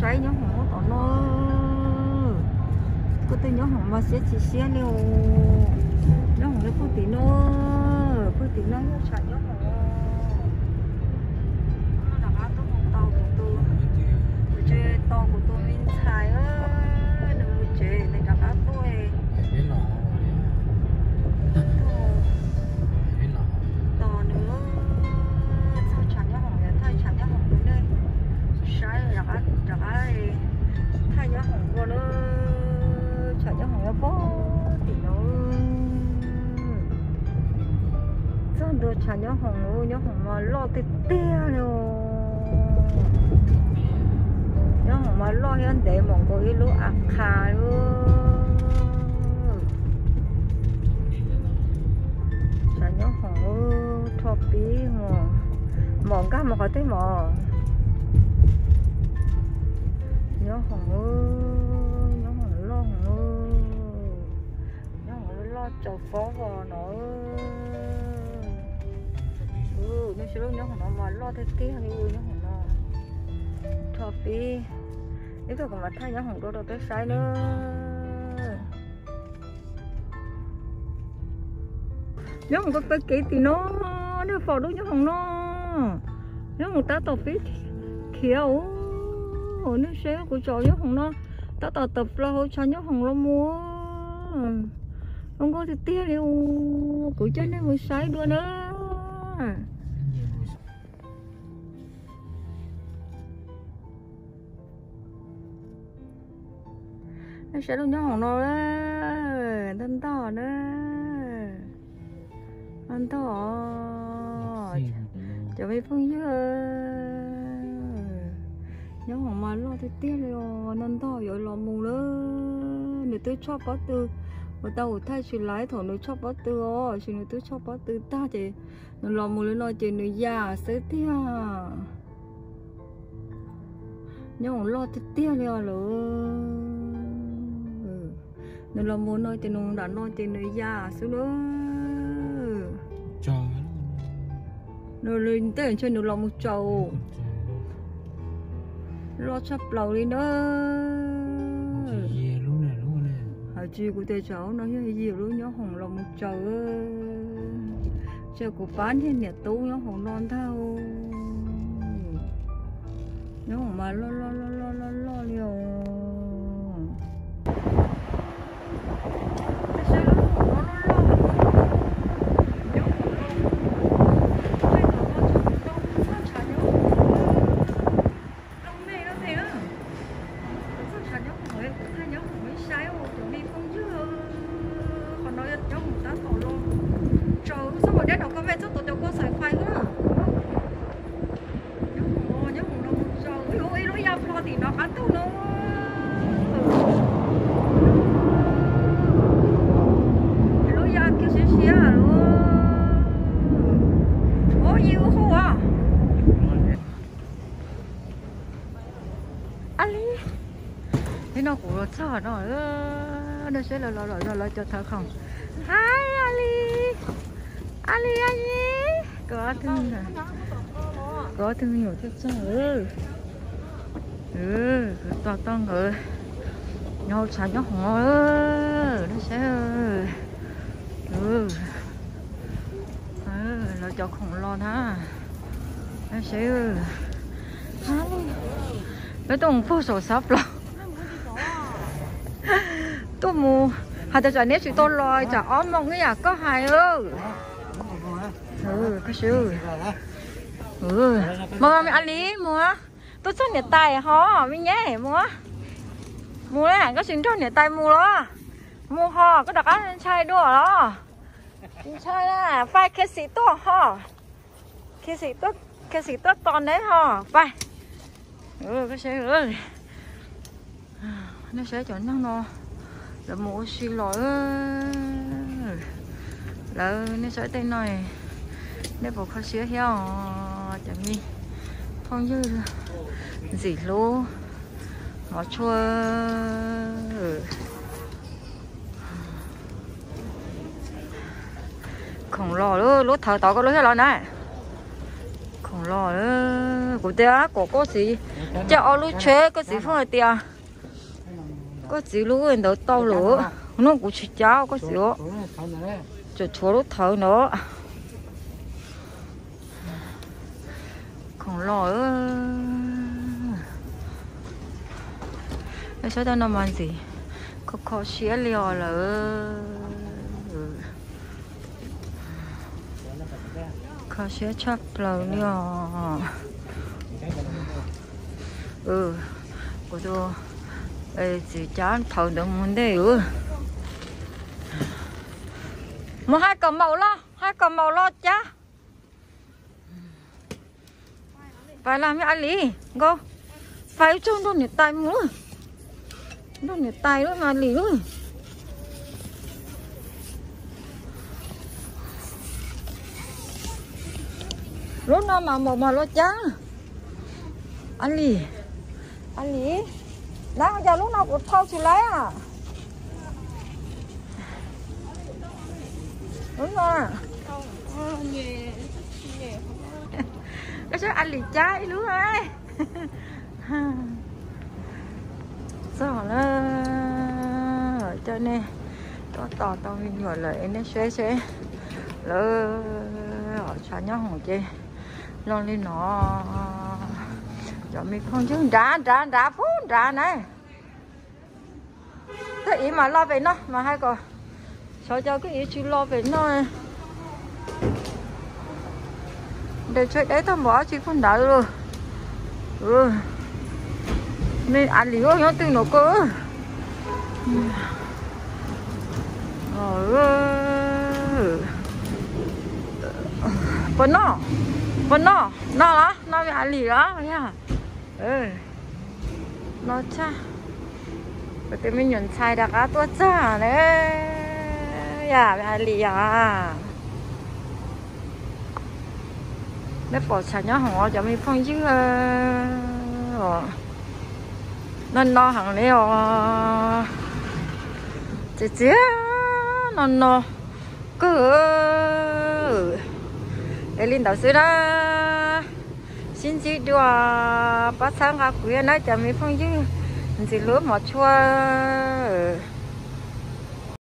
Saib nyob hoom tom no, kuj tej nyob hoom mas siab tsis siab li. Nyob hoom li puag tim no, puag tim no yog tshav nyob hoom. Rov qab tuaj mus tos kuv tus, kuv tsev tos kuv tus me ntxhais, nws mus tsev nws rov qab tuaj. Tos nws txog tshav nyob hoom, yuav thaij tshav nyob hoom rau nej saib, rov qab thaij nyob hoom dua na. Tshav nyob hoom nyob puag tim no. Txog ntua tshav nyob hoom, nyob hoom mas loj tiag tiag li. Nyob hoom mas loj thiab ntev npaum nkaus ib lub av qha li. Tshav nyob hoom rho pib, mom nkag mus qhov twg mog. Nyob hoom, nyob hoom loj hoom, nyob hoom loj tsaus pob zos no. Nej saib lub nyob hoom no mas loj tiag tiag li, nyob hoom no. Rho pib, ib pliag kuv mam thaij nyob hoom dua rau peb saib na. Nyob hoom pem kev tim no, nej pom lub nyob hoom no, nyob hoom tab tom pib khiav. Nej saib kuv tsom nyob hoom no, tab tom tawm plaws hauv tshav nyob hoom los mus. Zoo nkauj tiag tiag li, kuv coj nej mus saib dua na. Nej saib lub nyob hoom no, ntog ntog na, ntog ntog. Cov me phooj ywg, nyob hoom mas loj tiag tiag li os, ntog ntog yuav los mus lawm. Nws twb tshoj pob tw, kuv tau ua thaij tsis laiv thaum nws tshoj pob tw os, sis nws twb tshoj pob tw tag ces nws los mus li no ces nws ya xwb tiag. Nyob hoom loj tiag tiag li os lawm. Nws los mus no ces nws nram no ces nws ya xwb na. Nws tej ntshe nws los mus tsaus, loj tshaj plaws li na. Hais tsis kuv tias tsam no yog yim lub nyob hoom los mus tsaus. Ces kuv pab niag niam tub nyob hoom no ntag. Nyob hoom mas loj loj loj loj loj li os. Txog tshav nyob hoom, thaij nyob hoom ib saib os cov me phooj ywg. Qhov no yog nyob hoom tab tom los tsaus xwb, deb no koj mej txog tau cov koj xaiv phais na. Nyob hoom, nyob hoom no mus tsaus, ib lub ya plho tim no qab tug no. Ib lub ya kiag siab siab lawm. Ua yim ua hu os. A li, hnub no kuv los txog no, nej saib los los los lawv cov thawv khoom. Hi, a li, a li, a li. Kuv ob tug me nyuam tuaj txog, kuv tos tau nkawd nyob hauv tshav nyob hoom, nej saib. Lawv cov khoom los na, nej saib. Peb tuaj mus puag saum xav plaws, tuaj mus hais tias tsam neb tsis tau los tsam ob moos ib yam koj hais. Mus, a li mus, tuaj txog niam tais ho me nyuam mus, mus na, koj tsis nrog niam tais mus los? Mus ho, koj rov qab ntshai dua los? Tsis ntshai na, pais khiav xim tuaj ho, khiav xim tuaj, khiav xim tuaj tos neb ho, pais. Nej saib cov neeg no, lawv mus ua si los. Lawv, nej saib tej no, nej puas kho siab thiab os cov me phooj ywg ntxim hlub hmov tshua. Khoom los, lub thawv tod koj lub thiab los na. Khoom los, kuv tias kom koj txiv Coj ob lub tsheb, koj txiv Fooj hais tias koj txiv lub ntawd tau lawm. Hnub kuv tsis cav koj txiv, tsuas tshuav lub thawv ntawd. Khoom los, saib tau no mas ntxim kho kho siab li os lawm. Kho siab tshaj plaws li os. Kuv tus txiv cab thawv ntawd mus ntej. Mus hais kom maum los, hais kom maum los cab. Pais los me A Lis, nkauj, pais tsaug nrog niam tais mus, nrog niam tais lub A Lis lub. Lub no mas maum mas los cab. A Lis, A Lis, nab yog lub no kuv thauj tsis laib. Lub no, koj saib A Lis cab ib lub. Txog lawm, coj nej tuaj tos tau me nyuam lawm es nej saib seb lawv hom tshav nyob hoom ces zoo li no. Cov me phooj ywg nrad nrad nrad pub nrad na. Koj iv mas los pem no mas hais kom xyov cov koj iv tsis los pem no. Nres tsheb deb tag npaum dab tsi puag nrad lawm. Me A Lis nyob twg no koj? Puas noj? Puas noj? Noj los noj me A Lis los yog? No tshaj, kuv tus me nyuam ntxhais rov qab tuaj txog na. Yam me A Lis yom. Nej pom tshav nyob hoom cov me phooj ywg, no no heev li os. Txiv txiv, no no kawg. Es li ntawd xwb na. Sib ntsib dua, pab txhawb nqa kuv thiab na cov me phooj ywg. Ntxim hlub hmov tshua.